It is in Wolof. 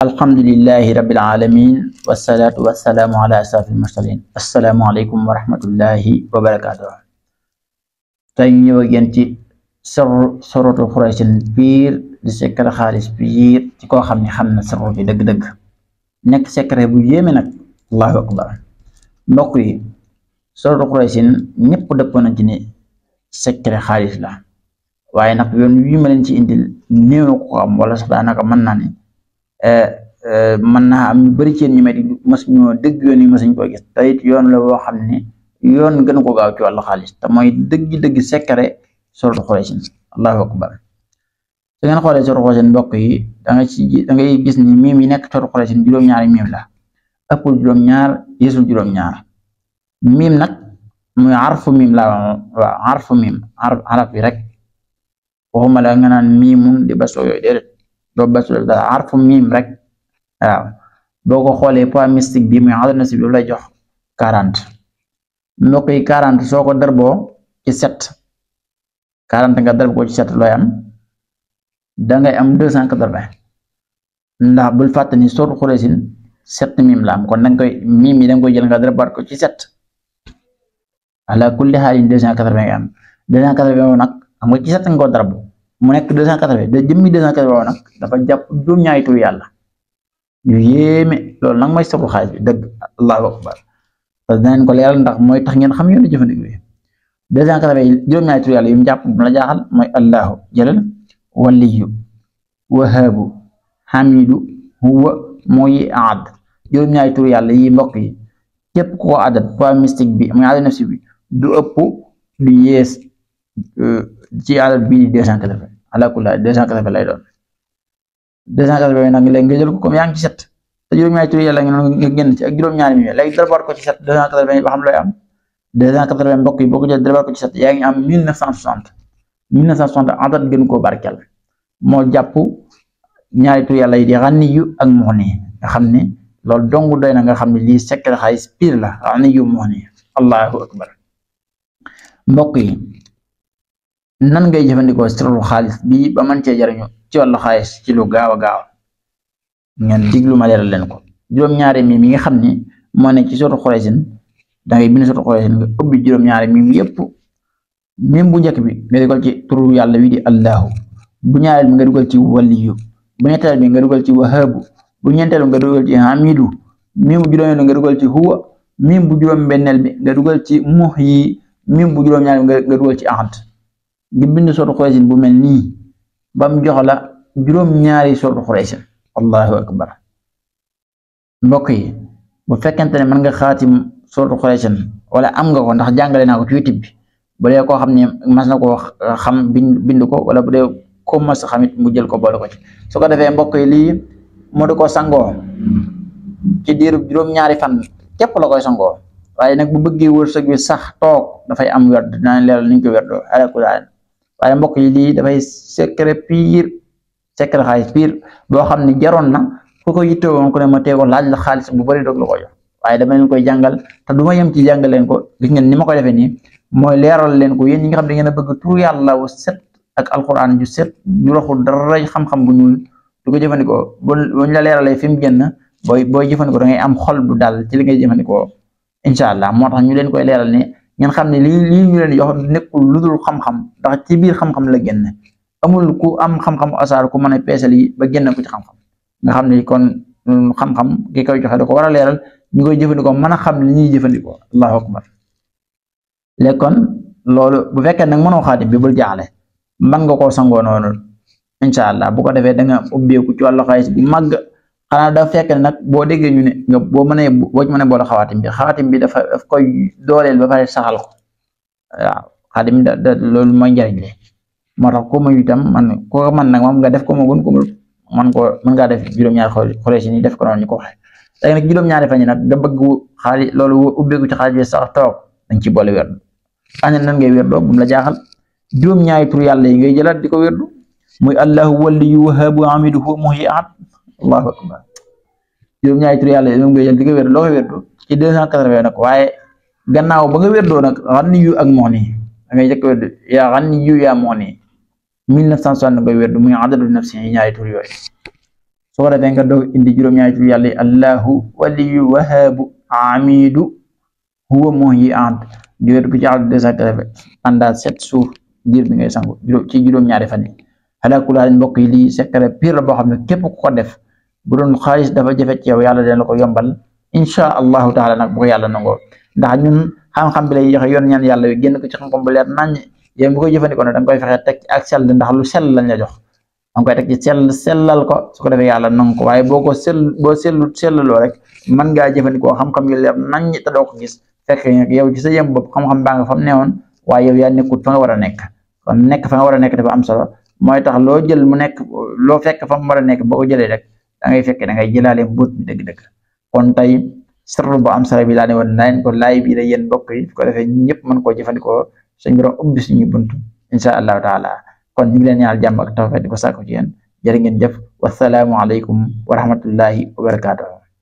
alhamdulillahi rabbil alamin wassalatu wassalamu ala asrafil mursalin assalamu alaykum wa rahmatullahi wa barakatuh. Tay ñu ñëw ak yeen ci soratu Quraysin biir di secret xaalis biir ci koo xam ne xam na soro bi dëgg-dëgg nekk secret bu yéeme nag. allahu akbar. mbokk yi soratu Quraysin ñëpp dëppoo nañ ci ne secret xaalis la, waaye nag yoon wi ma leen ci indil néew ko am wala sax daanaka mën naa ne mën naa am ñu bari ci yéen ñi may di mas ñoo dëgg yoon yi masuñ koy gis te it yoon la boo xam ne yoon gën ko gaaw ci wàllu xaalis te mooy dëgg secret soratu Quraysin. allahu akbar. su ngeen xoolee soratu Quraysin mbokk yi da ngay gis ni miim yi nekk soratu Quraysin juróom-ñaari miim la, ëppul juróom-ñaar yeesul juróom-ñaar. miim nag muy arfu miim la, waaw arfu miim araf bi rek, waxuma la nga naan miimun di baso yooyu déedéet, doo baso da arfu miim rek. waaw boo ko xoolee poids mystique bi muy adana si bi lay jox 40. mbokk yi 40 soo ko darboo ci 7, 40 nga darb ko ci 7 looy am, dangay am 280. ndax bul fàtte ni soratu Quraysin 7 miim la am, kon danga koy miim yi danga koy jël nga darbaat ko ci 7. ala kulli xaalin 280 nga am. 280 nag xam nga ci 7 nga ko darb mu nekk 280 de jëmmi 280 nag dafa jàpp juróom-ñaari tur yàlla yu yéeme. loolu nag mooy soratu xaalis bi dëgg. allahu akbar. te dinañ ko leeral ndax mooy tax ngeen xam yoon jëfandikoo yi. 280 juróom-ñaari tur yàlla yu mu jàpp bu la jaaxal mooy allahu jëlal, waliyu, wahabu, hamidu, huwa, mooy aad. juróom-ñaari tur yàlla yi mbokk yi képp ku ko adat poids mystique bi muy adat nafsi bi du ëpp du yees ci adat bii 280. ala kulli 280 lay doon. 280 nag léegi nga jël ko comme yaa ngi ci 7 te juróom-ñaari tur yàlla nga génn ci ak juróom-ñaari mi léegi darabaat ko ci 7 280 ba xam looy am. 280 mbokk yi boo ko jël darabaat ko ci 7 yaa ngi am 1960. 1960 adat gën koo barkel moo jàpp ñaari tur yàlla yi di Ganiyu ak Mughni nga xam ne loolu dong doy na nga xam ne lii secret xaalis pire la. Ganiyu Mughni. allahu akbar. mbokk yi nan ngay jëfandikoo soratu xaalis bi ba mën cee jariñu ci wàllu xaalis ci lu gaaw a gaaw ngeen diglu ma leeral leen ko. juróom-ñaari miim yi nga xam ni moo nekk ci soratu Quraysin dangay bind soratu Quraysin nga ubbi juróom-ñaari miim yépp. miim bu njëkk bi nga dugal ci turu yàlla wi di allahu, bu ñaareel bi nga dugal ci waliyu, bu ñetteel bi nga dugal ci wahabu, bu ñeenteel bi nga dugal ci hamidu, miim bu juróomeel nga dugal ci huwa, miim bu juróom-benneel bi nga dugal ci muhyi, miim bu juróom-ñaareel bi nga dugal ci ahad. di bind soratu Quraysin bu mel nii ba mu jox la juróom-ñaari soratu Quraysin. allahu akbar. mbokk yi bu fekkente ne mën nga xaatim soratu Quraysin wala am nga ko ndax jàngale naa ko ci YouTube bi, bu dee koo xam ne mas na koo xam bind ko, wala bu dee ko mas xamit mu jël ko boole ko ci. su ko defee mbokk yi lii moo di ko sangoo ci diiru juróom-ñaari fan képp la koy sangoo, waaye nag bu bëggee wërsëg wi sax toog dafay am werd. dinaa leeral niñ ko werdoo waaye mbokk yi lii dafay secret pire, secret xaalis pire boo xam ne jaroon na ku ko yittewoon ku ne ma teego laaj la xaalis bu bari doog la ko jox, waaye dama leen koy jàngal te du ma yem ci jàngal leen ko. gis ngeen ni ma koy defee nii mooy leeral leen ko yéen ñi nga xam ne da ngeen a bëgg tur yàlla wu set ak alquran ju set ju raxul dara xam-xam bu ñuul du ko jëfandikoo. buñ la leeralee fi mu génn booy jëfandikoo da ngay am xol bu dal ci li ngay jëfandikoo incha allah. moo tax ñu leen koy leeral ne ngeen xam ne lii ñu leen jox nekkul lu dul xam-xam, ndax ci biir xam-xam la génn. amul ku am xam-xam asaar ku mën a peesal yi ba génn ko ci xam-xam. nga xam ne kon xam-xam ki koy joxe da ko war a leeral ñu koy jëfandikoo mën a xam li ñuy jëfandikoo. allahu akbar. léegi kon loolu bu fekkee nag mënoo xaatim bi bul jaaxle, mën nga koo sangoo noonu incha allah. bu ko defee da nga ubbeeku ci wàllu xaalis bu màgg. xanaa da fekk ne nag boo déggee ñu ne nga boo ci mënee boole xawaatim bi daf koy dooleel ba pare saxal ko. waaw xaatim da loolu mooy njariñ li. moo tax ko muy itam man ko man nag moom nga def ko moo gën ko mën ngaa def juróom-ñaari Quraysin yi def ko noonu ñu ko waxee. léegi nag juróom-ñaari fan yi nag nga bëgg xaalis loolu ubbeeku ci xaalis bi sax toog dañ ci boole werdu. ana nan ngay werdoo bu mu la jaaxal. juróom-ñaari tur yàlla yi ngay jëlaat di ko werdu muy allahu, waliyu, wahabu, hamidu, huwa, muhyi, ahad. allahu akbar. juróom-ñaari tur yàlla yi ngay jël di ko werdu loo ko werdu ci 280 nag, waaye gannaaw ba nga werdoo nag Ganiyu ak Mughni da ngay jëkk werdu yaa Ganiyu yaa Mughni 1960 nga koy werdu muy adadu nafsi yi ñaari tur yooyu. su ko defee nga doog indi juróom-ñaari tur yàlla yi allahu waliyu wahabu amidu huwa muhyi ant diwétu ko ci àll de secret pendant 7 jours diir bi ngay sangu ci juróom-ñaari fan yi xalaakulaa mbokk yi lii secret pire la boo xam ne képp ku ko def bu doon xaalis dafa jafe ci yow yàlla dina la ko yombal insha allahu taala nag bu ko yàlla nangoo ndax ñun xam-xam bi lay joxe yoon ñaan yàlla yu génn ko ci xam-xam bu leer nañ yow bu koy jëfandikoo nag da nga koy fexe teg ci ak sell ndax lu sell lañ la jox da nga koy teg ci sellal ko su ko defee yàlla nangu ko waaye boo ko sellaloo rek mën ngaa jëfandikoo xam-xam yu leer nañ te doo ko gis fekk yow ci sa yem bopp xam-xam baa nga fam newoon waaye yow yaa nekkut fa nga war a nekk kon nekk fa nga war a nekk dafa am solo mooy tax loo jël mu nekk loo fekk fa mu war a nekk boo ko jëlee rek da ngay fekk da ngay jëlaale mbóot bi dëgg-dëgg kon tey sirru bu am solo bi laa ne woon naa leen ko laay bii la yéen mbokk yi su ko defee ñëpp mën koo jëfandikoo suñ borom ubbi suñu buntu insha allahu taala kon ñu ngi leen ñaanal jàmm ak tawfeex di ko sàkku ci yéen jërë ngeen jëf wasalaamu aleykum wa rahmatullahi wa barakaatuh